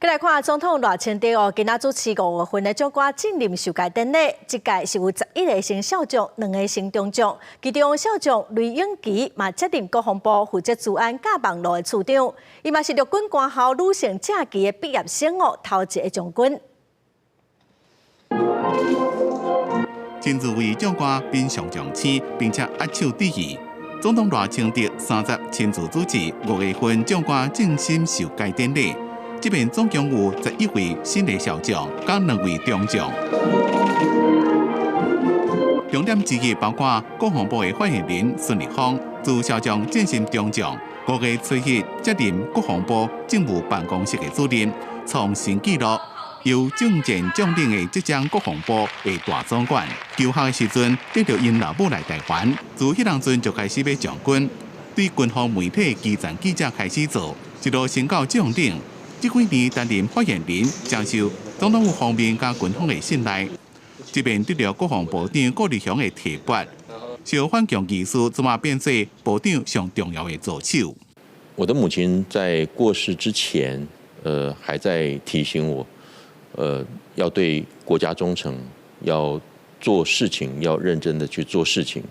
來看總統賴清德哦，今仔主持5月份的將官進任受階典禮，這屆是有11個新少將，兩個新中將，其中少將雷永琪嘛接任國防部負責資安佮網路的處長，伊嘛是陸軍官校女性正旗的畢業生哦，頭一个將軍。親自為將官變上將星，並且握手致意。總統賴清德30親自主持5月份將官晉升受階典禮。這遍總共有11位新的少將，佮兩位中將。重點之一包括國防部的發言人孫立峰，自少將晉升中將，5月初1接任國防部政務辦公室的主任，創新紀錄，由政戰將領的執掌國防部的大總管。求學的時陣，得著𪜶老母來台灣，自彼當陣就開始欲將軍，對軍方媒體基層記者開始做，一路升到將領。這幾年擔任發言人，誠受總統府方面佮軍方的信賴。這遍得著國防部長顧立雄的提拔，受反共技術這馬變做部長上重要的助手。我的母親在過世之前，還在提醒我，要對國家忠誠，要做事情要認真的去做事情，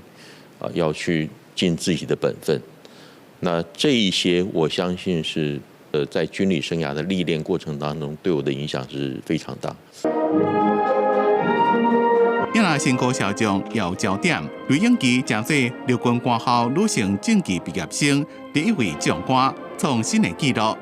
啊，要去盡自己的本分。那這一些，我相信是在軍旅生涯的歷練過程當中，對我的影響是非常大。一若新高少將有焦點，雷永琪成做陸軍官校女性正旗畢業生第一位將官，創新的紀錄，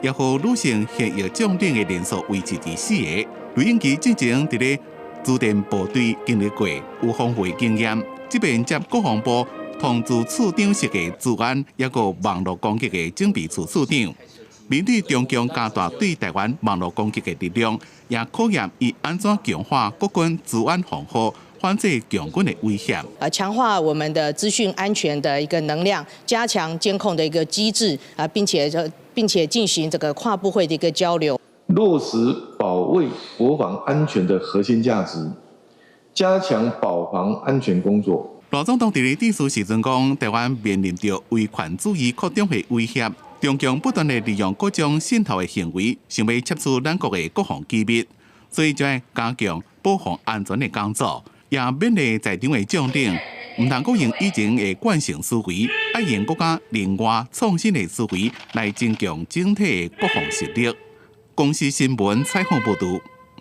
也予女性現役將領的人數維持佇四個。雷永琪之前佇咧資電部隊經歷過，有豐富的經驗。這遍接國防部通資處長室的資安，抑閣網路攻擊的準備處處長。面對中共加大對台灣網路攻擊的力量，也考驗伊按怎強化國軍資安防護，反制共軍的威脅。強化我們的資訊安全的一個能量，加強監控的一個機制啊，並且進行這個跨部會的一個交流。落實保衛國防安全的核心價值，加強保防安全工作。賴總統佇咧致辭時陣講，台灣面臨著威權主義擴張的威脅，中共不斷的利用各種滲透的行為，想欲竊取咱國的國防機密，所以就愛加強保防安全的工作，也勉勵在場的將領，毋通閣用以前的慣性思維，愛用閣較靈活創新的思維來增強整體的國防實力。公視新聞採訪報導。